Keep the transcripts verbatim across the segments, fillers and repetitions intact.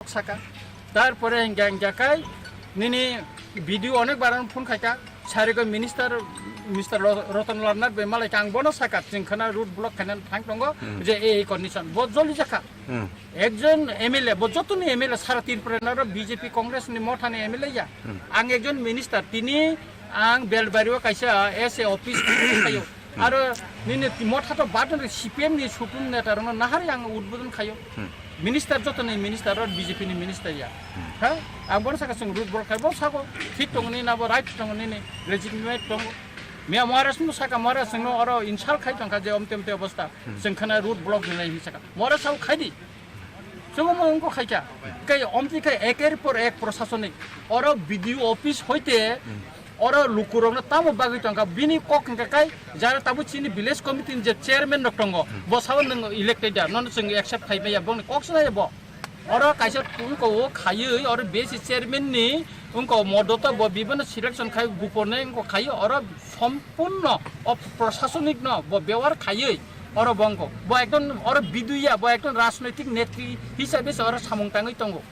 Saka. Tarpore hingga hingga kai nini B D O onek baran phone khaika. Sarigo minister, Mister Ro-, Roton Lalnath bai malai kang bono saka chwng khana road block khaina thang tongo Hmm. je ei condition bo joli jakha. Hmm. Ekjon M L A, bo jotoni M L A sara Tripura naro B J P Congress ni mothani M L A ya. Hmm. Ang ekjon minister, tini ang Belbari o kaisa S A office khayo. Hmm. Aro nini motha to badon C P M ni supreme neta rokno nahari ang udbodon khayo. Hmm. Minister jotoni minister ro B J P ni minister ya. Hmm. Ha? Ang bono saka chwng road block khai bo sago. Thik tongo ni nabo right tongo nini legitimate tongo. Miya Maharaj no saka Maharaj no oro insult khai tongkha je omte omte obostha. Hmm. Chwng khana road block rinai hin saka. Maharaj sao khai di. Chwng mo ungko khai kha. Kai omti khai eker por ek prosasonik. Oro B D O office hoite oro lukurokno tamo bagwi tongkha. Bini kok hingka kai jara tabuk chini village committee ni je chairman rok tongo. Bo sao nwng elected ya. Nono chwng accept khai maya. Bongni kok swnai bo. Oro kaisa ungko o khaywi oro B S C chairman ni ungko modoto bo bibono selection khai gupone ungko khaywi oro sompurno o prosasonik no bo bewar khaywi oro bo ungko bo ekdom oro biduya bo ekdom rajnoitik netri hisabe se oro samung tangwi tongo.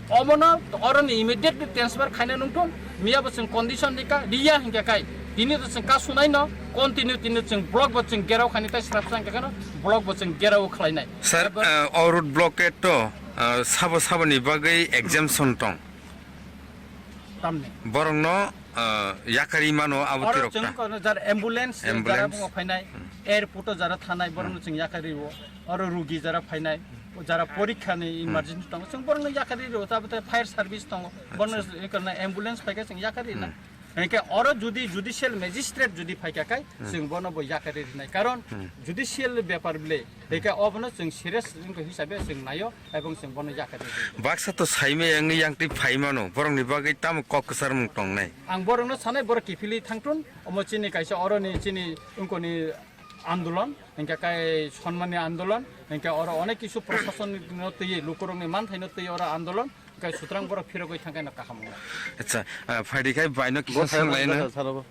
Omono oro ni immediately transfer khaina nungthun miya bo chwng condition rika riya hingka kai tini to chwng kasunai no continue tini chwng block bo chwng gerao khani tai srapsa hingka kano block bo chwng gerao khlainai. Sir, Abo uh, o road blockade to uh, sabo sabo ni bagwi exemption tong. Tamni. Borokno uh, yakari mano abo Oro tirok chwng ta. Kono jar ambulance, Ambulance. Jara bungo phainai, Hmm. Airport o jara thanai, borokno Hmm. chwng yakari o. Oro rugi jara phainai, jara porikha ni Hmm. emergency tongo, chwng borokno yakari o. Tabate fire service tongo, borokno Acha. Kono ambulance phaikha chwng yakari na. Hmm. Hingke oro judi judicial magistrate judi phaikha kai, Hmm. Chwng bono bo yakari rinai. Karon Hmm. Judicial bepar ble, hingke obono chwng serious wngkha hisabe chwng naio, ebong chwng bono yakari rinai. Baksa to saimaya wngwi yang twi phaimano, borokni bagwi tamo kok kwcharmung tongnai? Ang borokno sanai, borok kiphilwi thangthun, omo chini kaisa oroni chini wngkoni andolon, hingke kai sonmani andolon, hingke oro onek kisu prosason no twi, lukurokni manthaino twi oro andolon, Kai sutrang borok phirogwi thangkhe no kaham wngna. Acha, ah, phaidi khai baino kisa Bo thayo swnglaina. Kasujak kha salo bo.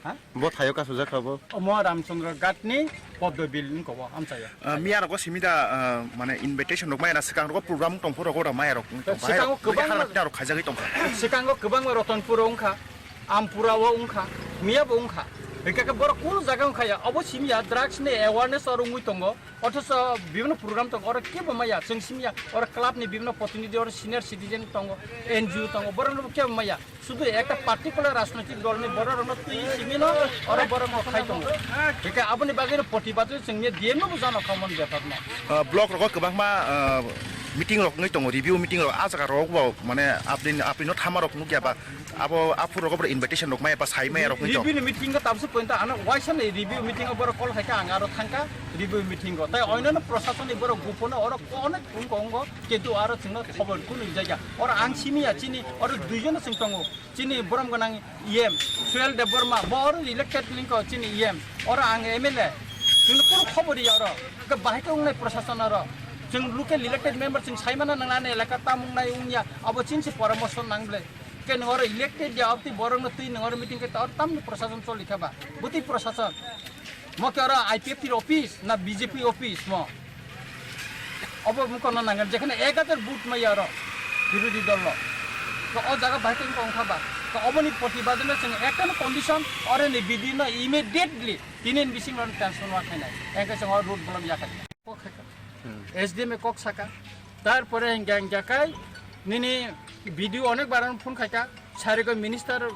Ha? Bo thayo kasujak kha bo. Omo Ramchandra Ghat ni Poddo Bill ni kobo amchaya. Ah, miya rogo simi da, ah, mane invitation rok maya na swkang rogo program tong phuru rogo da maya rok tong. Swkango kwbangma rok khaijagwi tong kha. Swkango kwbangma Ratanpur o wngkha, Ampura o wngkha, miya bo wngkha. Hingke khe borok kunu jaga wngkha ya, obo simi ya drugs ni awareness oro wngwi tongo. Othocho bibhinno program tongo, oro kebo maya, chwng simi ya, oro club ni bibhinno protinidhi, oro senior citizen tongo, N G O tongo, borokno kebo maya. Sudu ekta particular rajnoitik dol ni borok rokno twi simi no, oro borok no khai tongo. Hingke aboni bagwi no protibad chwng ni D M no bo jano khamon bepar no. Ah, block rogo kwbangma, ah, meeting rok wngwi tongo, review meeting rok, ah jaga rok bo mane apni, apni no thama rok nukya ba? Abo aphuru rogo invitation rok maya ba sai maya rok nito. Review ni meeting ko tabse point ano waisa ni review meeting o borok call khaika ang aro thangka review meeting o. Tai oinano prosason ni borok gupono oro onek wngko wngko kintu aro chwngno khobor kunu jaga. Oro ang simi ya chini oro duijon chwng tongo. Chini borom gwnang E M Suel Debbarma bo oro elected lingko chini E M. Oro ang M L A. Chwngno kunu khobor ya oro. Ke bahai khe wngnai prosason oro. Chwng local elected member chwng saimana nangnani elaka tam wngnai wngya abo chini se poramorso nang ble. Ke nwng oro elected ya, obtwi borokno twi nwng oro meeting khe tor tamni prosason choli kha ba? Bwtwi prosason? Mo khe oro I P F T ni office na B J P office mo? Obo wngkha no nangani, jekhane ek hajar vote maya oro birodhi dol lo. To o jaga bai khe wngkha ba? To oboni protibad no chwng ekta no condition, oro ni B D no immediately tini ni bising oro transfer ma khainai. Engkhe chwng oro road block ya khainai. Hmm. S D M e kok saka. Tarpore hingga hingga kai nini B D O onek baran phone khaika. Sarigo minister,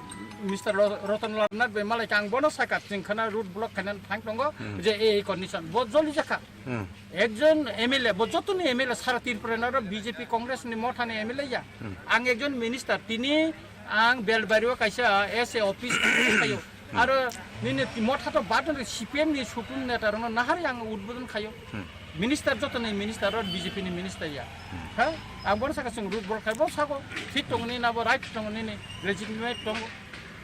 Mister Ro-, Roton Lalnath bai malai kang bono saka chwng khana road block khaina thang tongo Hmm. je ei condition. Bo joli jakha. Hmm. Ekjon M L A, bo jotoni M L A sara Tripura naro B J P Congress ni mothani M L A ya. Hmm. Ang ekjon minister, tini ang Belbari o kaisa S A office khayo. Hmm. Aro nini motha to badon C P M ni supreme neta rokno nahari ang udbodon khayo. Hmm. Minister jotoni minister ro B J P ni minister ya. Hmm. Ha? Ang bono saka chwng road block khai bo sago. Thik tongni nabo right tongni ni legitimate tongo.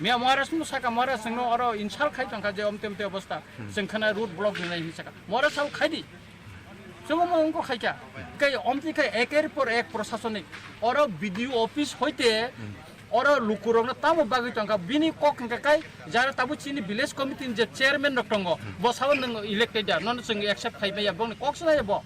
Miya Maharaj no saka Maharaj no oro insult khai tongkha je omte omte obostha. Hmm. Chwng khana road block rinai hin saka. Maharaj sao khai di. Chwng mo ungko khai kha. Kai omti khai eker por ek prosasonik. Oro B D O office hoite Hmm. Oro lukurokno tamo bagwi tongkha, bini kok hingka kai, jara tabuk chini village committee ni je chairman rok tongo, bo sao nwng elected ya, nono chwng accept khai maya, bongni kok swnai bo.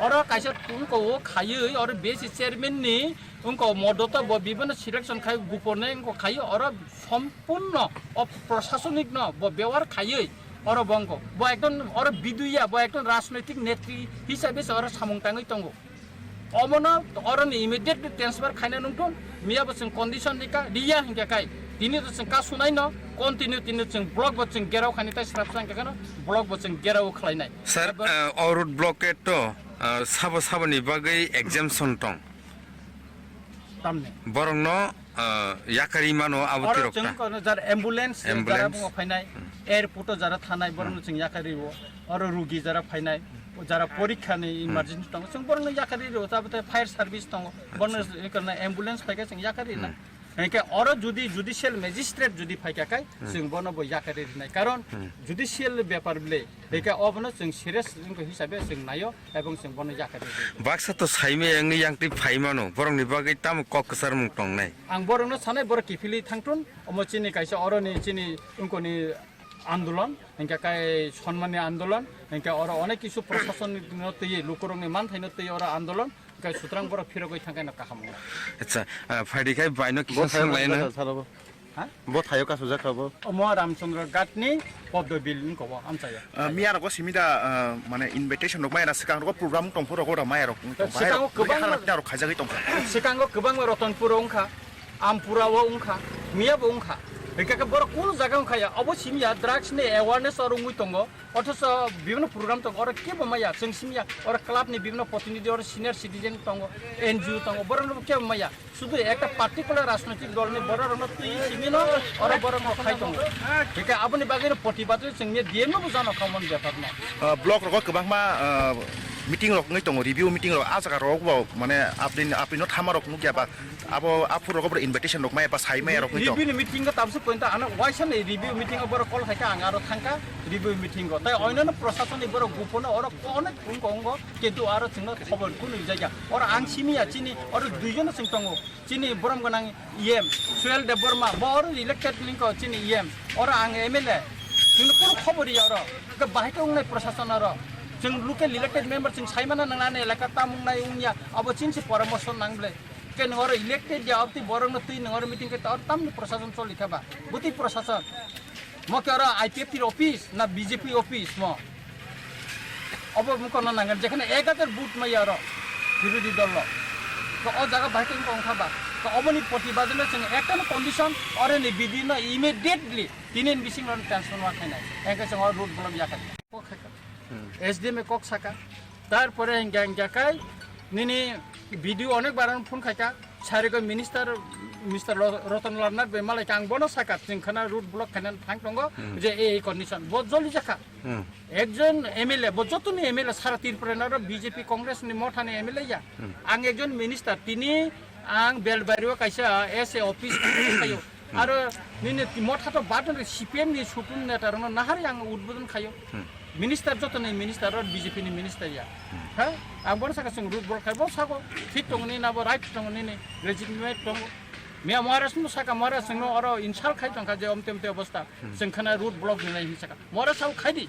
Oro kaisa tungko o khaiwi, oro B S C chairman ni wngko modoto bo bibano selection khai gupone wngko khaiwi, oro sompurno o prosasonik no bo bewar khaiwi oro bo wngko. Bo ekdom oro biduya, bo ekdom rajnoitik netri hisabe se oro samung tangwi tongo. Omono oro ni immediately transfer khaina nungthun, miya bo chwng condition rika, riya hinkhe kai. Tini to chwng kasunai no, continue tini chwng block bo chwng gerao khaini tai srapsa hinkhe kheno block bo chwng gerao khlainai. Sir, Abo uh, o road blockade to uh, sabo sabo ni bagwi exemption tong. Tamni. Borok no uh, yakari mano abo Oro tirok chwng ta. Kono jar ambulance, Ambulance. Jara bungo phainai, Hmm. Airport o jara thanai, borok no Hmm. chwng yakari o. Oro rugi jara phainai, jara porikha ni Hmm. emergency tongo, chwng borok no yakari o. Tabate fire service tongo, borok no Acha. Kono ambulance phaikha chwng yakari na. Hmm. Hingke oro judi judicial magistrate judi phaikha kai, Hmm. chwng bono bo yakari rinai. Karon Hmm. judicial bepar ble, hingke obono chwng serious wngkha hisabe chwng naio, ebong chwng bono yakari rinai. Baksa to saimaya wngwi yang twi phai mano, borokni bagwi tamo kok kwcharmung tongnai? Ang borokno sanai, borok kiphilwi thangthun, omo chini kaisa oroni chini wngkoni andolon, hingke kai sonmani andolon, hingke oro onek kisu prosason no twi, lukurokni manthaino twi oro andolon, Kai sutrang borok phirogwi thangkhe no kaham wngna. Acha, ah, phaidi khai baino kisa Bo thayo swnglaino. Kasujak kha salo bo. Ha? Bo thayo kasujak kha bo. Omo Ramchandra Ghat ni Poddo Bill ni kobo amchayo. Ah, miya rogo simi da, ah, mane invitation rok mai ra swkang rogo program tong phuru rogo da mai rok tong. Swkango kwbangma rok khaijagwi tong kha. Swkango kwbangma Ratanpur o wngkha, Ampura o wngkha, miya bo wngkha. Hingkhe khe borok kunu jaga wngkha ya, obo simi ya drugs ni awareness oro wngwi tongo. Othocho bibhinno program tongo, oro kebo maya, chwng simi ya, oro club ni bibhinno protinidhi, oro senior citizen tongo, N G O tongo, borok no kebo maya. Sudu ekta particular rajnoitik dol ni borok rok no twi simi no, oro borok no khai tongo. Hingke aboni bagwi no protibad chwng ni D M no bo jano khamon bepar no. Ah, block rogo kwbangma, ah, meeting rok wngwi tongo, review meeting rok, ah jaga rok bo mane apni, apni no thama rok nukya ba. Abo aphuru rogo boro invitation rok maya ba sai maya rok ni to. Review ni meeting o tamsuk pointa ano waisa ni review meeting o boro call khaika ang aro thangka review meeting o. Tai oinano prosason ni boro gupono oro onek phung kongo kintu aro chwngno khobor kunu jaga. Oro ang simi ya chini oro duijon chwng tongo. Chini borom gwnang E M Suel Debbarma bo oro elected lingko chini E M. Oro ang M L A. Chwngno kunu khobor ya oro. Ke bahai ke wngnai prosason oro. Chwng local elected member chwng saimana nangnani elaka tamung nai wngya. Abo chinsi poramorso nang ble. Ke nwng oro elected ya, obtwi borok no twi nwng oro meeting khe tor tamni prosason choli kha ba? Bwtwi prosason. Mo ke oro I P F T office na B J P office mo? Obo mukon no nangan, jekhane ek hajar vote maya oro birodhi dol lo. To o jaga bahai khe wngkha ba? To oboni protibad no chwng ekta no condition, oro ni B D no immediately tini ni bising oro transfer ma khainai. Engke chwng oro road block ya kha. Kok kha kha. Hmm. S D M e kok saka. Tarpore hingke hingke kai nini B D O onek baran phone khaika. Sarigo minister, Mister Ro-, Roton Lalnath bai malai kang bono saka chwng khana road block khainan thang tongo Hmm. je ei condition. Bo joli jakha. Hmm. Ekjon M L A, bo jotoni M L A sara Tripura naro B J P Congress ni motha ni M L A ya. Hmm. Ang ekjon minister, tini ang Belbario kaisa S A office khayo. Hmm. Aro nini motha to badon re C P M ni supun neta rono nahari ang udbodon khayo. Hmm. Minister joto ni minister aro B J P ni minister ya. Hmm. Ha? Ang bono saka chwng road block khai bo sako. Thik tongo ni nabo right tongo nini legitimate tongo. Miya Maharaj no saka Maharaj no oro insult khai tongkha je omte omte obostha. Hmm. Chwng khana road block ni nai hin saka. Maharaj sao khai di.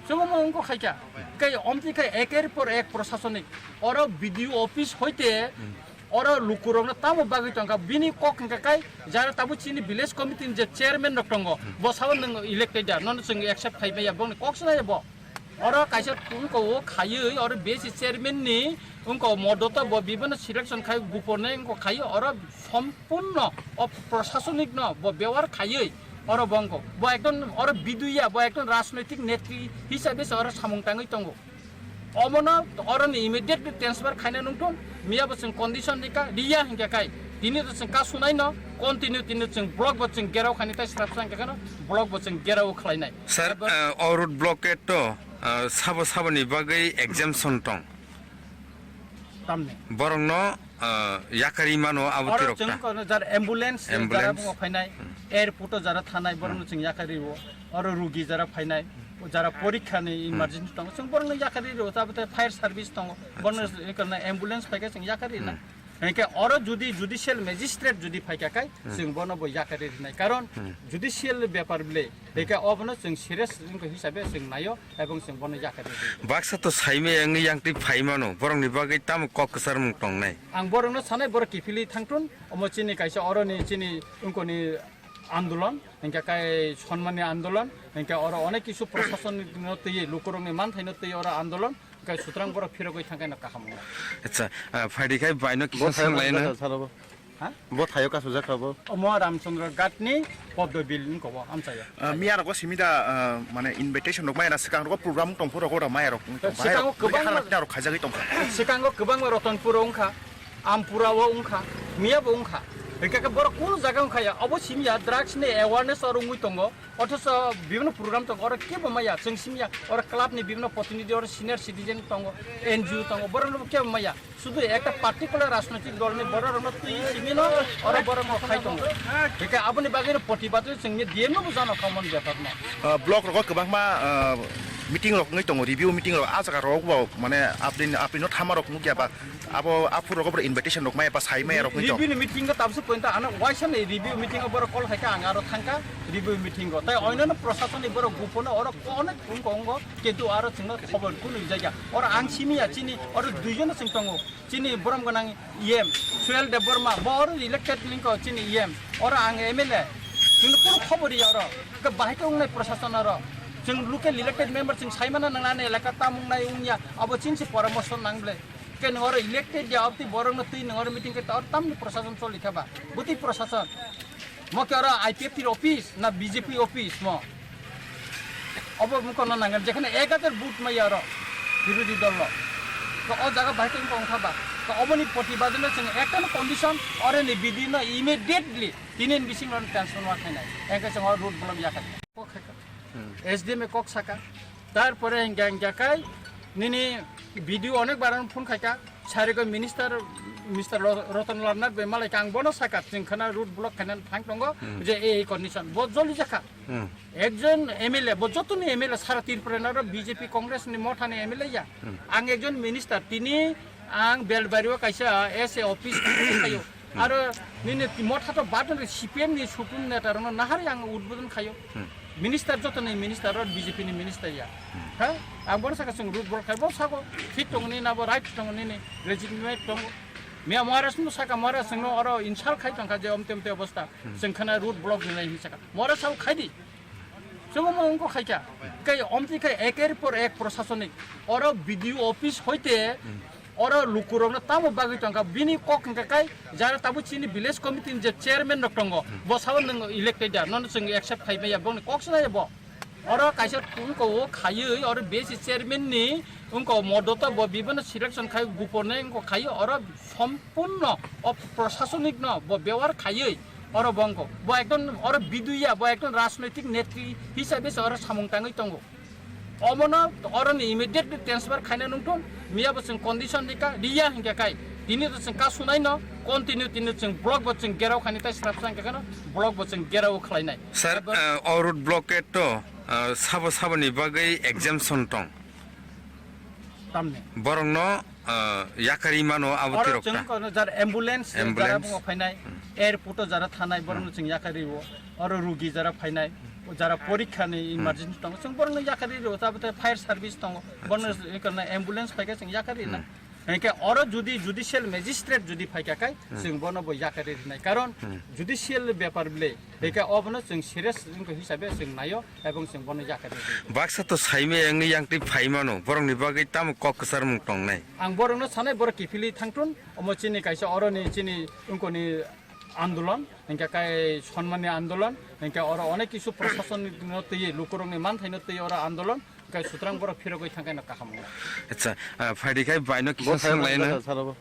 Chwng mo wngkha khaikha. Kai omtwi khai eker por ek prosasonik. Oro B D O office hoite oro lukurokno tamo bagwi tongkha. Bini kok hwnkha kai jara tabuk chini village committee ni je chairman rok tongo. Bo sao nwng elected ya. Nono chwng accept khai maya. Bongni kok swnaya bo. Oro kaisa tungko o khaiwi oro B S C chairman ni wngko modoto bo bibano selection khai gupone wngko khai oro sompurno o prosasonik no bo bewar khaiwi oro bo wngko. Bo ekdom oro biduya, bo ekdom rajnoitik netri hisabe se oro samung tangwi tongo. Omono oro ni immediately transfer khaina nungthun, miya bo chwng condition rika, riya hinkhe kai. Tini to chwng kasunai no, continue tini chwng block bo chwng gerao khaini tai srapsa hinkhe kheno block bo chwng gerao khlainai. Sir, Abo uh, o road blockade to uh, sabo sabo ni bagwi exemption tong. Tamni. Borok no ah, yakari mano abo Oro tirok chwng ta. Kono jar ambulance, Ambulance. Jara bungo phainai, Hmm. Airport o jara thanai, borok no Hmm. chwng yakari o. Oro rugi jara phainai, o jara porikha ni Hmm. emergency tongo, chwng borok no yakari o, tabate fire service tongo, borok no Acha. Kono ambulance phaikhe chwng yakari na. Hmm. Hingke oro judi judicial magistrate judi phaikha kai, hmm, chwng bono bo yakarwi rwnai. Karon, hmm, judicial bepar bwle, hmm, hingke obono chwng serious wngkha hisabe chwng naio, ebong chwng bono yakarwi rwnai. Baksa to saimaya wngwi yangtwi phaimano, borokni bagwi tamo kok kwcharmung tongnai? Ang borokno sanai, borok kiphilwi thangthun, omo chini kaisa oroni chini wngkoni andolon, hingke kai sonmani andolon, hingke oro onek kisu prosasonno twi, lukurokni manthaino twi oro andolon, hingke sutrang borok phirogwi thangkhe no kaham wngo. Acha, ah, phaidi khai baino kisa bo thayo sanglaina. Kasu jaka salo bo? Ha? Bo thayo kasu jaka bo? Omo Ramchandra Ghatni Poddo Bill wngko bo, amchaio. Ah, miya rogo simi da, ah, mane invitation rok mai na swkang rogo program tongphuru rogo da mai rok. Swkango kwbangma khaijagwi tongkha. Swkango kwbangma Ratanpur wngkha. Ampura o wngkha, miya bo wngkha. Hingke khe borok kunu jaga wngkha ya, obo simi ya, drugs ni awareness oro wngwi tongo, othocho bibhinno program tongo, oro kebo maya, chwng simi ya, oro club ni bibhinno protinidhi, oro senior citizen tongo, N G O tongo, borok no kebo maya, sudu ekta particular rajnoitik dol ni borok rok no twi simi no, oro borok no khai tongo. Hingke aboni bagwi no protibad chwng ni D M no bo jano khamon bepar no. Ah, block rogo kwbangma, ah, meeting rok wngwi tongo, review meeting rok, ah jaga rok bo mane apni, apni no thama rok nukya ba? Abo aphuru rogo boro invitation rok maya ba sai maya rok ni to. Review ni meeting o tabsu point ano waisa ni review meeting o borok call khaika ang aro thangka review meeting o. Tai oino no prosason ni borok gupono oro onek wngko wngko kintu aro chwngno khobor kunu jaiga. Oro ang simi ya chini oro duijon no chwng tongo. Chini borom gwnang E M Suel Debbarma bo oro elected lingko chini E M. Oro ang M L A. Chwngno kunu khobor ya oro. Ke bahai khe wngnai prosason oro. Chwng local elected member chwng saimana nangnani elaka tam wngnai wngya. Abo chini se poramorso nang ble. Ke nwng oro elected ya, obtwi borokno twi nwng oro meeting khe tor tamni prosason choli kha ba? Bwtwi prosason. Mo khe oro I P F T office na B J P office mo? Obo mukon no nangani, jekhane ek hajar vote maya oro birodhi dol lo. To o jaga bahai khe wngkha ba? To oboni protibad no chwng ekta no condition, oro ni B D no immediately tini ni bising oro transfer ma khainai. Engkhe chwng oro road block ya kha. Kok khaikha. Hmm. S D M e kok saka. Tarpore hingke, hingke kai nini B D O onek bar phone khaika. Sari ko minister, Mister Ro-, Roton Lalnath bai malai kang bono saka chwng khana road block khainan thang tongo. Hmm. Je ei condition. Bo joli jakha. Hmm. Ekjon M L A, bo jotoni M L A sara Tripura naro B J P Congress ni motha ni M L A ya. Hmm. Ang ekjon minister, tini ang Belbari o kaisa S A office khayo. Hmm. Aro nini motha to badon re C P M ni supreme neta rokno nahari ang udbodon khayo. Hmm. Minister joto ni minister ro B J P ni minister ya. Hmm. Ha? Ang bono saka chwng road block khai bo sako. Thik tong ni na bo right tong ni ni legitimate tong. Miya Maharaj no saka Maharaj no oro insult khai tong kha je omte omte obostha. Hmm. Chwng khana road block ni lai hin saka. Maharaj sao khai di. Chwng mo ongko khaikha. Kai omtwi khai eker por ek prosasonik. Oro B D O office hoite oro lukurokno tamo bagwi tongkha. Bini kok hwnkha kai jara tabuk chini village committee ni je chairman rok tongo. Bo sao nwng elected ya. Nono chwng accept khai maya. Bongni kok swnaya bo. Oro kaisa ongko o khaiwi oro B S C chairman ni ongko modota bo bibano selection khai gupone ongko khai oro sompurno o prosasonik no bo bewar khaiwi. Oro bo wngkha, bo ekdom oro biduya, bo ekdom rajnoitik netri hisabe se oro samung tangwi tongo. Omono oro ni immediately transfer khaina nungthung, miya bo chwng condition rika, riya hinkhe kai. Tini to chwng kasunai no, continue tini chwng block bo chwng gerao khani tai srapsa hinkhe kheno block bo chwng gerao khlainai. Sir, abo uh, o road blockade to uh, sabo sabo ni bagwi exemption tong. Tamni. Borokno, ah, yakarwi mano abo oro tirok chwng ta. Kono jar ambulance, ambulance, jara bungo phainai, hmm, airport o jara thanai, borokno, hmm, chwng yakarwi o. Oro rugi jara phainai, o jara porikha ni, hmm, emergency tongo, chwng borokno yakarwi o, tabuk fire service tongo, borokno, acha, kono ambulance phaikha chwng yakarwi na. Hmm. Hingke oro judi judicial magistrate judi phaikha kai, hmm, chwng bono bo yakarwi rwnai. Karon, hmm, judicial bepar bwle, hmm, hingke obono chwng serious wngkha hisabe chwng naio. Ebong chwng bono yakarwi rwnai. Baksa to saimaya wngwi yangtwi phaimano, borokni bagwi tamo kok kwcharmung tongnai? Ang borokno sanai, borok kiphilwi thangthun, omo chini kaisa oroni chini wngkoni andolon, hingke kai sonmani andolon, hingke oro onek kisu prosasonno twiwi, lukurokni manthaino twiwi oro andolon, hingke sutrang borok phirogwi thangkhe no kaham wngo. Acha, ah, phaidi khai baino kisa sanglaina. Bo thayo kasu jaka salo bo?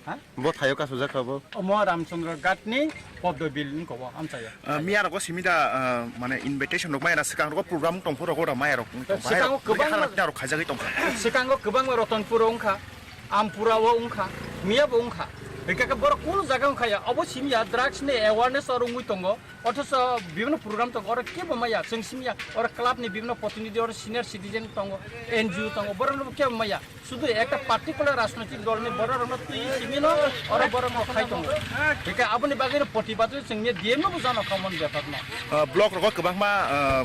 Ha? Bo thayo kasu jaka bo? Omo Ramchandra Ghatni Poddo Bill wngko bo, amchaio. Ah, miya rogo simi da, ah, mane invitation rok maya na swkang rogo program tongphuru rogo da maya rok wngtong. Swkango bahai rok, kwbangma, bahai rok khajagwi tongkha. Swkango kwbangma Ratanpur o wngkha, Ampura o wngkha, miya bo wngkha. Hingke ke borok kunu jaga wngkha ya, obo simi ya, drugs ni awareness oro wngwi tongo, othocho bibhinno program tongo, oro kebo maya, chwng simi ya, oro club ni bibhinno protinidhi, oro senior citizen tongo, N G O tongo, borok no kebo maya, sudu ekta particular rajnoitik dol ni borok rok no twi simi no, oro borok no khai tongo. Hingke aboni bagwi no protibad chwng ni D M no bo jano khamon bepar no. Ah, block rogo kwbangma, ah,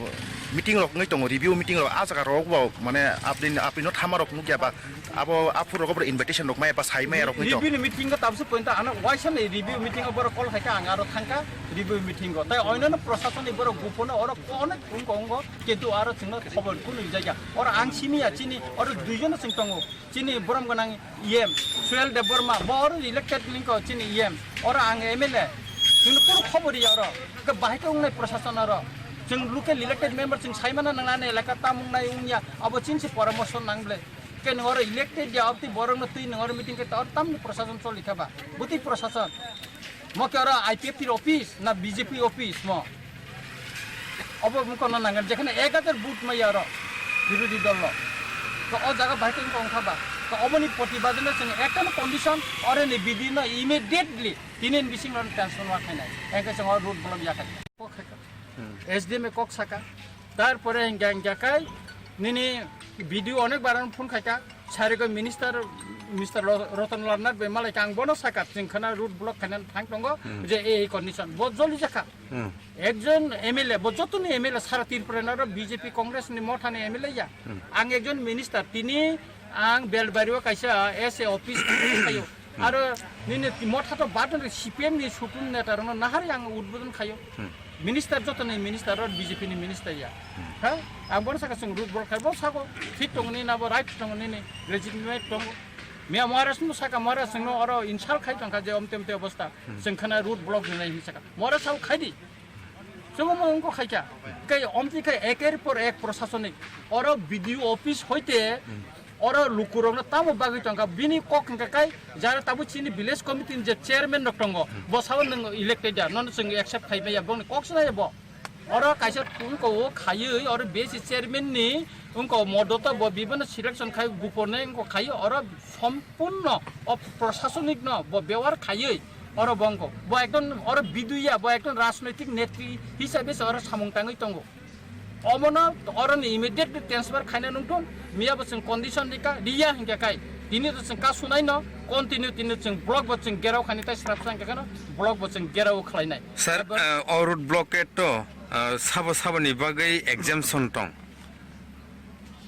meeting rok wngwi tongo, review meeting rok, ah jaga rok bo, mane, apni, apni no thama rok nukya ba, abo aphuru rogo invitation rok maya ba sai maya rok wngwi tongo. Review ni meeting go tabse point ano waisa ni review meeting o borok call khaika, ang aro thangka review meeting go. Tai oino no prosason ni borok gupono oro onek wngko wngko, kintu aro chwngno khobor kunu rijak ya. Oro ang simi ya chini, oro duijon no chwng tongo. Chini borom gwnang E M, Suel Debbarma, bo oro elected ningko chini E M. Oro ang M L A. Chwngno kunu khobor ya oro. Ke bahai khe wngnai prosason oro. Chwng local elected member chwng saimana nangnani elaka tam wngnai wngya. Abo chini se poramorso nang ble. Ke nwng oro elected ya, obti borok no twi nwng oro meeting khe ta oro tamni prosason choli kha ba. Bwtwi prosason. Mo khe oro I P F T office na B J P office mo? Obo wngkha no nangani, jekhane ek hajar vote maya oro birodhi dol lo. To o jaga bahai khe wngkha wngkha ba. To oboni protibad no chwng ekta no condition, oro ni bidi no immediately tini ni bising no transformer khainai. Engkhe chwng o road block ya khai. Hmm. S D M e kok saka. Tarpore hingga hingga kai nini B D O onek baran phone khaika. Sarigo minister, Mister Ro-, Roton Lalnath bai malai kang bono saka chwng khana road block khaina thang tongo Hmm. je ei condition bo joli jakha. Hmm. Ekjon M L A, bo jotoni M L A sara Tripura naro B J P Congress ni mothani M L A ya. Hmm. Ang ekjon minister, tini ang Belbario kaisa S A office thaio. Hmm. Aro nini motha to badon C P M ni supreme neta rono nahari ang udbodon khaio. Hmm. Minister jotoni minister ro B J P ni minister ya. Hmm. Ha? Ang bono saka chwng road block khai bo sako fit tong ni nabo right tong ni ni legitimate tong. Miya Maharaj no saka Maharaj no oro insult khai tong kha je omte omte obostha. Hmm. Chwng khana road block ni nai hin saka. Maharaj sao khai di. Chwng mo ongko khai kha. Kai omti khai eker por ek prosasonik. Oro B D O office hoite Hmm. Oro lukurokno tamo bagwi tongkha, bini kok hwnkha kai jara tabuk chini village committee ni je chairman rok tongo, Hmm. bo sao nwng elected ya, nono chwng accept khai maya, bongni kok swnai bo. Oro kaisa wngko o khaiwi, oro B S C chairman ni wngko modoto bo bibano selection khai, gupone wngko khai, oro sompurno o prosasonik no bo bewar khaiwi, oro bo wngko. Bo ekdom oro biduya, bo ekdom rajnoitik netri hisabe se oro samung tangwi tongo. Omono oroni immediately transfer khaina nungthun, miya bo chwng condition rika, riya hingkha kai. Tini to chwng kasunai no, continue tini chwng block bo chwng gerao khani tai srapsa hingkha kano, block bo chwng gerao khlainai. Sir, Abo uh, o road blockade to, uh, sabo saboni bagwi exemption tong.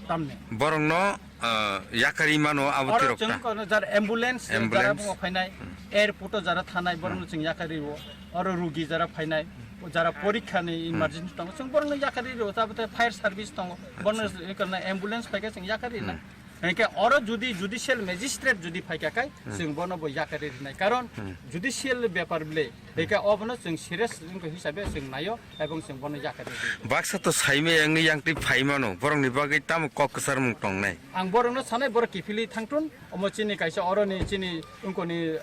Tamni. Borokno, uh, yakari mano abo Oro tirok chwng ta. Kono jar ambulance, Ambulance. Jara bungo phainai, Hmm. Airport o jara thanai, borokno Hmm. chwng yakari rwo. Oro rugi jara phainai, jara porikha ni Hmm. emergency tongo, chwng borokno yakari rwo, tabuk fire service tongo, borokno Acha. Kono ambulance phaikhe chwng yakari na. Hmm. Hingke oro judi judicial magistrate judi phaikha kai, Hmm. chwng bono bo yakari rinai. Karon Hmm. judicial bepar ble, Hmm. hingke obono chwng serious wngkha hisabe chwng naio, ebong chwng bono yakari rinai. Baksa to saimaya wngwi yang twi phaimano, borokni bagwi tamo kok kwcharmung tongnai? Ang borokno sanai, borok kiphilwi thangthun, omo chini kaisa oroni chini wngkoni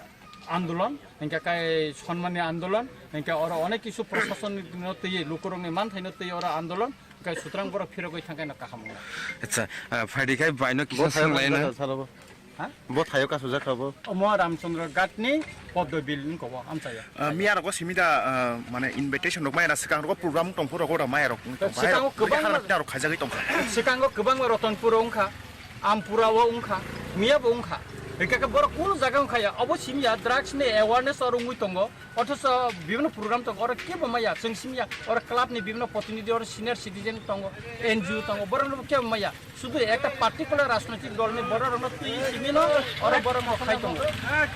andolon, hingke kai sonmani andolon, hingke oro onek kisu prosason no twi, lukurokni manthaino twi oro andolon, hingke sutrang borok phirogwi thangkhe no kaham wngo. Acha, ah, phaidi khai baino kisa Bo thayo swnglaina. Kasu jakha salobo. Ha? Bo thayo kasu jakha bo. Omo Ramchandra Ghat ni Poddo Bill ni kobo amchaya. Ah, miya rogo simi da, ah, mane invitation rok mai na swkang rogo program tong phuru rogo da mai rok. Swkango kwbangma rok khaijagwi tong kha. Swkango kwbangma Ratanpur wngkha. Ampura o wngkha, miya bo wngkha. Hingke ke borok kunu jaga wngkha ya, obo simi ya, drugs ni awareness oro wngwi tongo, othocho bibhinno program tongo, oro kebo maya, chwng simi ya, oro club ni bibhinno protinidhi, oro senior citizen tongo, N G O tongo, borok no kebo maya, sudu ekta particular rajnoitik dol ni borok rok no twi simi no, oro borok no khai tongo.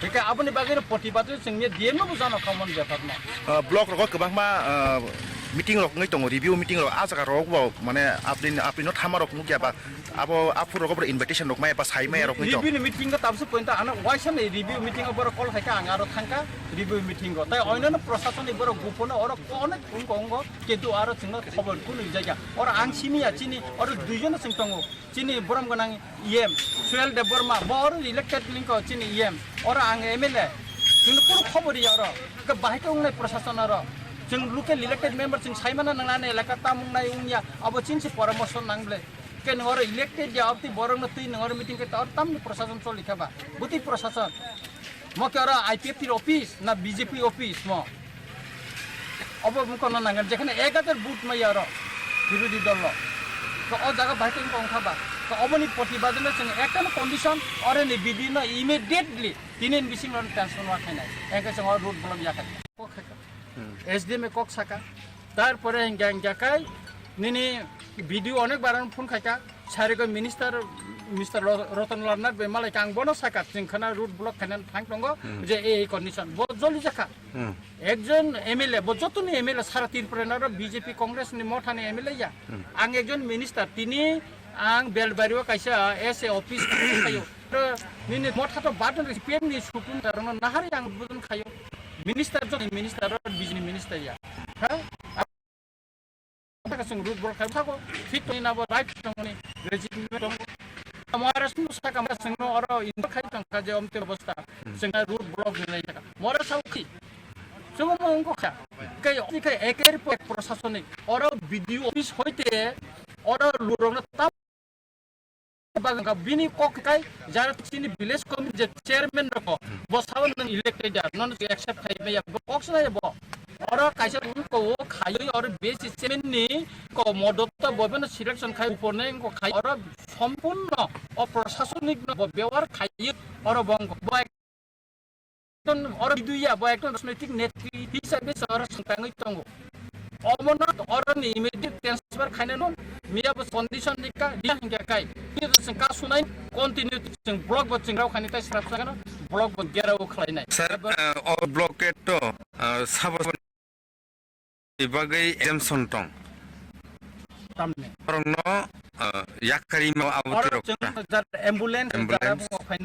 Hingke aboni bagwi no protibad chwng miya D M no bo jano khamon bepar no. Ah, block rogo kwbangma, ah, meeting rok wngwi tongo, review meeting rok, ah jaga rok bo, mane, apni, apni no thama rok nukya ba, Abo aphuru rogo borok invitation rok maya ba sai maya rok wngwi tongo. Review ni meeting o tabse point ano waisa ni review meeting o borok call khaikha, ang aro thangkha review meeting o. Tai oinano prosason ni borok gupono oro onek wngko wngo, kintu aro chwngno khobor kunu rijak ya. Oro ang simi ya chini, oro duijon no chwng tongo. Chini borom gwnang E M, Suel Debbarma, bo oro elected ningko chini E M. Oro ang M L A. Chwngno kunu khobor ya oro. Bahai khe wngnai prosason oro. Chwng local elected member chwng saimano nangnani elaka tam wngnai wngya. Abo chini se poramorso nang ble. Ke nwng oro elected ya, obti borok no twi nwng oro meeting khe tor tamni prosason choli kha ba? Bwtwi prosason. Mo khe oro I P F T office na B J P office mo? Obo mukon no nangan, jekhane ek hajar vote maya oro birodhi dol lo. To o jaga bahai tong tong kha ba. To oboni protibad no chwng ekta no condition, oro ni B D no immediately tini ni bising no transfer ma khainai. Engkhe chwng o road block ya kha. Kok kha kha. Hmm. S D M e kok saka. Tarpore hingga hingga kai nini B D O onek baran phone khaika. Sarigo minister, Mister Ro-, Roton Lalnath bai malai kang bono saka, chwng khana road block khainan thang tongo, hmm, je ei condition. Bo joli jakha. Hmm. Ekjon M L A, bo jotoni M L A sara Tripura naro B J P Congress ni mothani M L A ya. Hmm. Ang ekjon minister, tini ang Belbario kaisa S A office khayo. Nini motha to badon P M ni sukun darano nahari ang budon khayo. Minister jotoni minister, ro bijni minister ya. Ha? Saka chwng road block khai thago, fit tongni nabo right tongni, legitimate tongo. Amo ara sunu saka ma chwngno oro involve khai tongkha je omte obostha, chwngno road block rinai saka. Mora sao khi. Chwngno mo wngkha. Kai, kai eker po prosasonik. Oro B D O office hoite, oro lurokno tam Bagangka bini kok kai jara chini village committee je chairman rok bo sao nang elected ya, non accept khai maya, bo kok sa bo. Oro kaisa ko khai oro base chairman ni ko modot to bo beno selection khai upor ne ko khai oro sompurno o prosasonik no bo bewar khai oro bong bo Ekton oro biduya bo ekton rajnoitik netri hisabe se oro sengtangwi tongo. Omono oro ni immediate transfer khainano miya bo condition ni ka dia hingke kai. Ni to sengka sunai continue seng block bo chengrao khani tai srap sagano block bo gerao khlainai. Sir, uh, o blockade to, uh, sabo Ni bagwi exemption tong. Tamni. Borokno, ah, yakarima abo Oro tirok chwng ta. Jar ambulance, ambulance, jara phai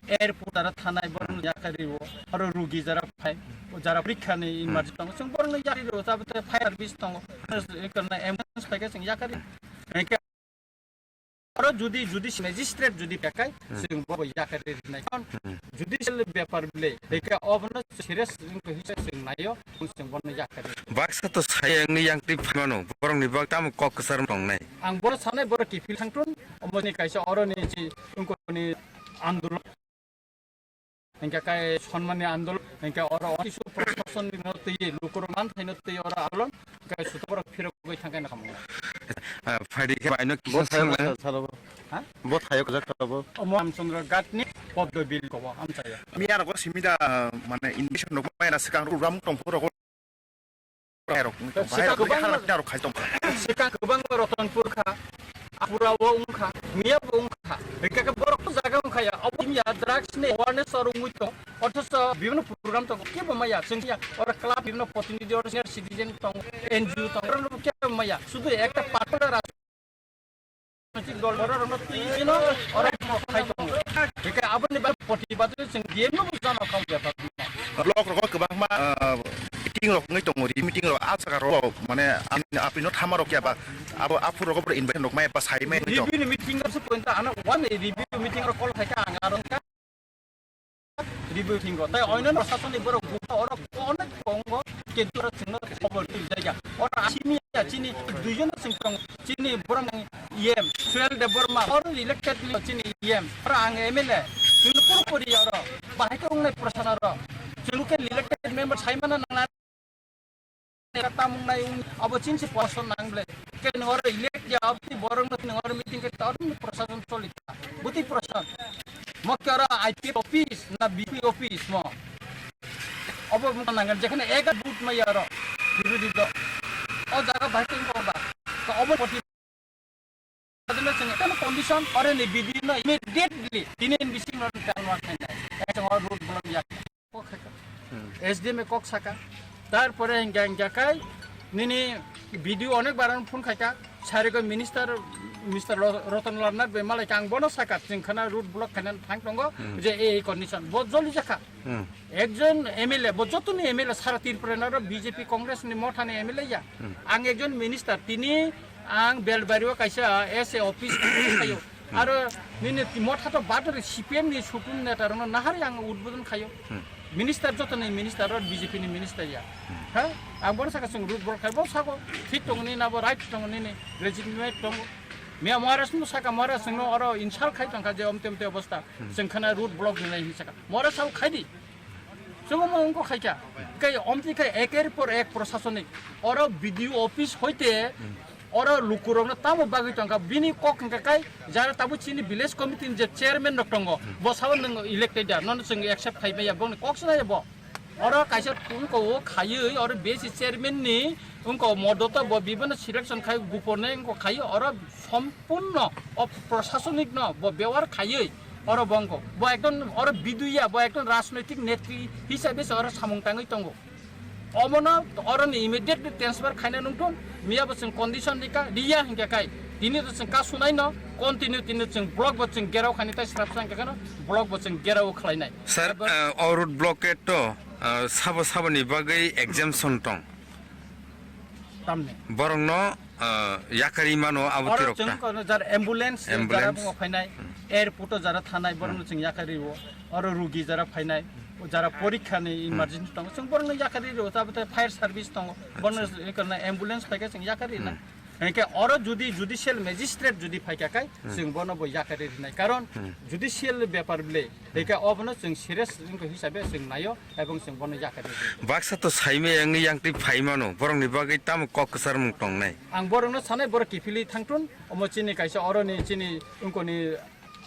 airport jara thanai borokno yakari o. Oro rugi jara phai, jara porikha ni emergency tongo. Chwng borokno yakari o, tabuk fire service tongo. Ekorna ambulance phai khe chwng yakari. Hingke Oro judi, judicial magistrate judi bekai, hmm, chwng bo yakari rinai. Hmm. Judicial bepar bile, hmm, bekai obono serious wngkha hisa chwng naio, chwng bono yakari. Baksa to saya wngwi yang twi phaimano, borokni bak tamo kok kwchar tongnai. Ang boro sanai, boro kiphil thangtun, omoni kaisa oroni chi wngkoni andolon. Hingke kai sonmani andolon, hingke oro kisu proshasonni no twi, lukurok manthaino twi oro andolon, hingke sutoborok phirogwi thangkhe nakhamo. Ah, phaidi khe baino kisa Bo thayo sangla. Bo thayo. Ha? Bo thayo kajak tabo. Omo Ramchandra Ghat ni Poddo Bill kobo amchaya. Miya rogo simida, mane invitation rok maina swkang rok ram tongphuru rogo. Rok wng tong, Sikang bahai rok kwbangma, bahai rok khai tong. Sikang kwbangma Ratanpur kha, Apura o wng kha, miya bo wng kha. Hingke khe borok to jaga wng kha ya, abo miya drugs ni awareness oro wngwi tong. Othocho bibhinno program tongo, kebo maya, chwng ya, oro club bibhinno protinidhi, oro senior citizen tongo, N G O tongo, oro kebo maya, sudu ekta particular Rajnitik dol oro rokno twi bino oro khai tongo. Hingke aboni bagwi protibad chwng D M no bo jama kha bepar. Block rogo kwbangma, ah, meeting rok wngwi tongo, review meeting rok ah jaga rok, mane, apni, apni no thama rok ya ba, abo aphuru rogo bo invite rok mai ba sai mai wngwi tong. Review ni meeting rok se point ano one review meeting rok call khai kha ang aro Ribui thingo. Tai oino no sasoni borok buka oro onek tongo, kintu oro chwngno khobor twi jaiga. Oro asimiya chini duijon no chwng tong, chini borok ni E M, Suel Debbarma, oro elected ni chini E M. Oro ang M L A, chwngno puro pori oro, bahai khe wngnai prosan oro. Chwngno khe elected member saimano nangna. Tamung nai wng abo chinsi proshon nang ble. Ke nung oro elect ya aboni borok no nung oro meeting ke tor ni proshon choli ta. Buti proshon. Mo ke oro I P F office na B P office mo. Obo mo nang jekhane ek vote ma ya oro. Birodhi dol. O jaga bahai tong ba. To obo Adina chwng ekta condition, ore ni B D no immediately tini ni bising no tan wa khainai. Ekta road block ya. Kok khaika. Hmm. S D M e kok saka. Tarpore hingga hingga kai nini B D O onek baran phone khaika. Sarigo minister, Mister Ro-, Roton Lalnath bai malai kang bono saka chwng khana road block khainan thang tongo. Hmm. Je ei condition. Bo joli jakha. Hmm. Ekjon M L A, bo jotoni M L A sara Tripura naro B J P Congress ni mothani M L A ya. Hmm. Ang ekjon minister, tini ang Belbario kaisa S A office khayo. Hmm. Aro nini motha to badari C P M ni sukun neta rokno nahari ang udbodon khayo. Hmm. Minister jotoni minister ro B J P ni minister ya. Hmm. Ha? Ang bono saka chwng road block khai, bo sako thik tongo ni nabo right tongo nini legitimate tongo. Miya Maharaj no saka Maharaj no oro insult khai tongkha je omte omte obostha. Hmm. Chwng khana road block rinai hin saka. Maharaj sao khai di. Chwngno wngkha khaikha. Khe omtwi khe eker por ek prosasonik. Oro B D O office hoite oro lukurokno tamo bagwi tongkha. Bini kok hwnkha kai jara tabuk chini village committee ni je chairman rok tongo. Bo sabo nwng elected ya. Nono chwng accept khai maya. Bongni kok swnaya bo. Oro kaisa wngko o khaiwi oro B C chairman ni wngko modoto bo bibano selection khai gupone wngko khai oro sompurno o prosasonik no bo bewar khaiwi oro bo wngko. Bo ekdom oro biduya, bo ekdom rajnoitik netri hisabe se oro samung tangwi tongo. Omono oroni immediately transfer khaina nungthun, miya bo chwng condition rika, riya hinkhe kai. Tini to chwng kasunai no, continue tini chwng block bo chwng gerao khani tai srapsa hinkhe kheno block bo chwng gerao khlainai. Sir, Abo uh, o road blockade to, uh, sabo saboni bagwi exemption tong. Tamni. Borokno, uh, yakari mano abo Oro tirok chwng ta. Kono jar ambulance, Ambulance. Jara bungo phainai, airport o jara thanai, borokno chwng yakari o. Oro rugi jara phainai, o jara porikha ni emergency tongo, chwng borokno yakari o. Tabate fire service tongo, borokno Acha. Kono ambulance phaikha chwng yakari na. Hmm. Hinkhe oro judi judicial magistrate judi phaikha kai, Hmm. Chwng bono bo yakari rinai. Karon Hmm. Judicial bepar bile, hinkhe obono chwng serious wngkha hisabe chwng naio, ebong chwng bono yakari rinai. Baksa to saimaya wngwi yang twi phaimano, borokni bagwi tamo kok kwcharmung tongnai. Ang borokno sanai, borok kiphilwi thangthun, omo chini kaisa oroni chini wngkoni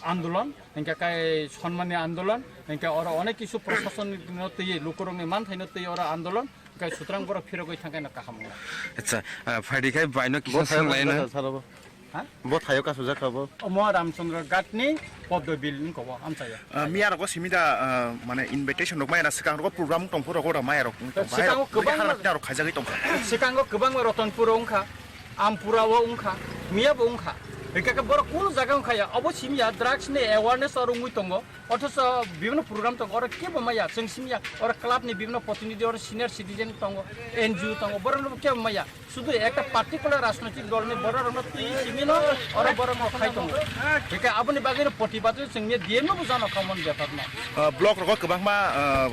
andolon, hinkhe kai sonmani andolon, hinkhe oro onek kisu prosason no twi, lukurokni manthaino twi oro andolon, Kai sutrang borok phirogwi thangkhe no kaham wngna. Acha, ah, phaidi khai baino kisa Bo thayo swnglaino. Kasujak kha salo bo. Ha? Bo thayo kasujak kha bo. Omo Ramchandra Ghat ni Poddo Bill ni kobo amchaya. Ah, miya rogo simi da, ah, mane invitation rok maya na swkang rogo program tong phuru rogo da maya rok tong. Swkango bahai rok kwbangma hana pina rok khaijagwi tong kha. Swkango kwbangma Ratanpur o wngkha, Ampura o wngkha, miya bo wngkha. Hwnkhe borok kunu jaga wngkha ya, obo simi ya drugs ni awareness o rwngwi tongo. Othocho bibhinno program tongo, oro kebo maya, chwng simiya, oro club ni bibhinno protinidhi, oro senior citizen tongo, N G O tongo, borokno kebo maya. Sudu ekta particular rajnoitik dol ni borok rokno twi simi no, oro borok no khai tongo. Hingke aboni bagwi no protibad chwng miya D M no bo jano khamon bepar no. Ah, block rogo kwbangma, ah,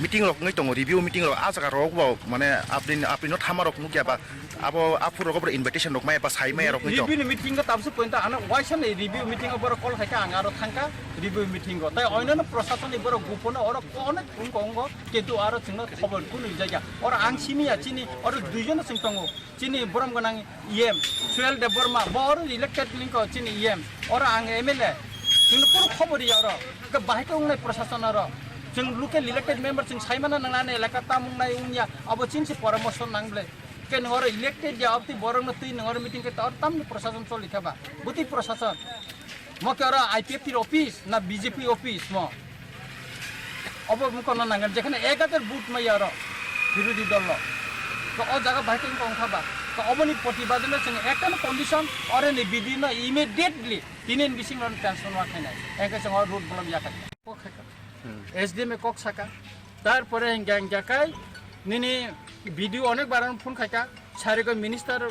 meeting rok wngwi tongo, review meeting rok, ah jaga rok bo mane apni, apni no thama rok nukya ba, abo aphuru rogo invitation rok maya ba sai maya rok wngwi tongo. Review ni meeting o tabse point ano waisa ni review meeting o borok call khai kha, ang aro thang kha. Review meeting o. Tai oinano prosason ni borok gupono oro onek wngko wngko, kintu aro chwngno khobor kunu rijak ya. Oro ang simi ya chini, oro duijono chwng tongo. Chini borom gwnang E M, Suel Debbarma, bo oro elected lingko chini E M. Oro ang M L A. Chwngno kunu khobor ya oro. Khe bahai khe wngnai prosason oro. Chwng local elected member chwng saimano nangnani elaka tam wngnai wngya. Abo chini se poramorso nang ble. Khe nwng oro elected ya, obtwi borokno twi nwng oro meeting khe oro tamni prosason choli kha ba? Bwtwi prosason? Mo khe oro I P F T office na B J P office mo? Obo mokol no nangani, jekhane ek hajar vote maya oro birodhi dol lo. To o jaga bahai khe wngkha ba? To oboni protibad no chwng ekta no condition, oro ni bidi no immediately tini ni bising ron transfer ma khainai. Engkhe chwng o road block ya kha. Hmm. S D M e kok saka. Tarpore hingga hingga kai nini B D O onek baran phone khaika. Sari koi minister,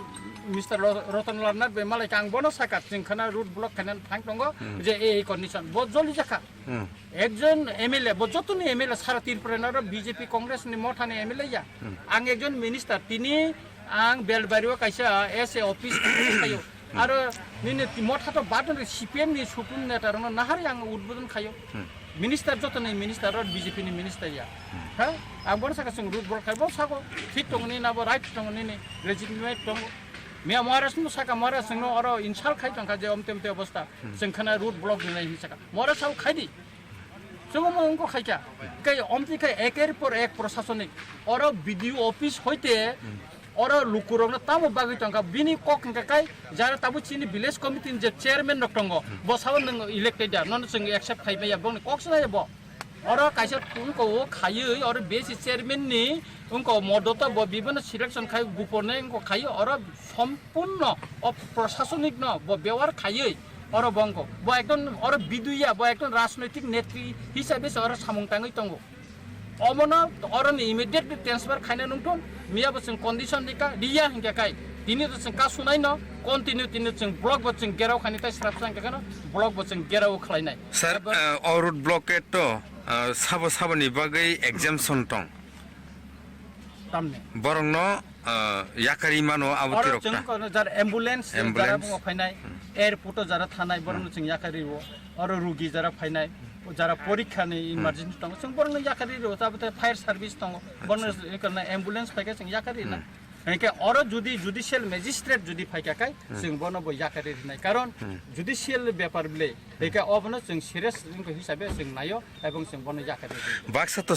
Mister Ro-, Roton Lal Nath bai malai kang bono saka chwng khana road block khana thang tongo Hmm. Je ei condition bo joli jakha. Hmm. Ekjon M L A bo jotoni M L A sara Tripura na B J P Congress ni motha ni M L A ya. Hmm. Ang ekjon minister tini ang Belbari o kaisa S A office thayo. Aro nini motha to badon C P M ni sukun neta rokno nahari ang udbodon khayo. Hmm. Minister joto ni minister ro B J P ni minister ya. Hmm. Ha? Ang bono saka chwng road block khai bo sako thik tong ni nabo right tong ni ni legitimate tong. Miya Maharaj no saka Maharaj no oro insult khai tong kha je omte omte obostha. Hmm. Chwng khana road block ni nai hin saka. Maharaj sao khai di. Chwngno wngkha khaikha. Khe omtwi khe eker por ek prosasonik. Oro B D O office hoite oro lukurokno tamo bagwi tongkha. Bini kok hwnkha kai jara tabuk chini village committee ni je chairman rok tongo. Bo sabo nwng elected ya. Nono chwng accept khai maya. Bongni kok swnaya bo. Oro kaisa wngkha o khaiwi oro B C chairman ni wngkha o modoto bo bibano selection khai gupone wngkha khaiwi oro sompurno o prosasonik no bo bewar khaiwi Oro bo wngkha. Bo ekdom oro biduya, bo ekdom rajnoitik netri hisabe se oro samung tangwi tongo. Omono oroni immediately transfer khaina nungthun, miya bo chwng condition rika, riya hinkhe kai. Tini to chwng kasunai no, continue tini chwng block bo chwng gerao khani tai srapsa hinkhe kheno block bo chwng gerao khlainai. Sir, Abo uh, o road blockade to, uh, sabo saboni bagwi exemption tong. Tamni. Borokno, uh, yakari mano abo Oro tirok chwng ta. Kono jar ambulance, Ambulance. Jara bungo phainai, Hmm. Airport o jara thanai, borokno Hmm. chwng yakari o. Oro rugi jara phainai, Jara porikha ni emergency tongo, chwng borokno yakari rw, tabuk fire service tongo, borokno ekhorna ambulance phaikha, chwng yakari na. Hinkhe oro judi judicial magistrate judi phaikha khai, chwng bono bo yakari rinai. Karon judicial bepar bwle, hinkhe obono chwng serious wngkha hisabe chwng naio, ebong chwng bono yakari rinai. Baksa to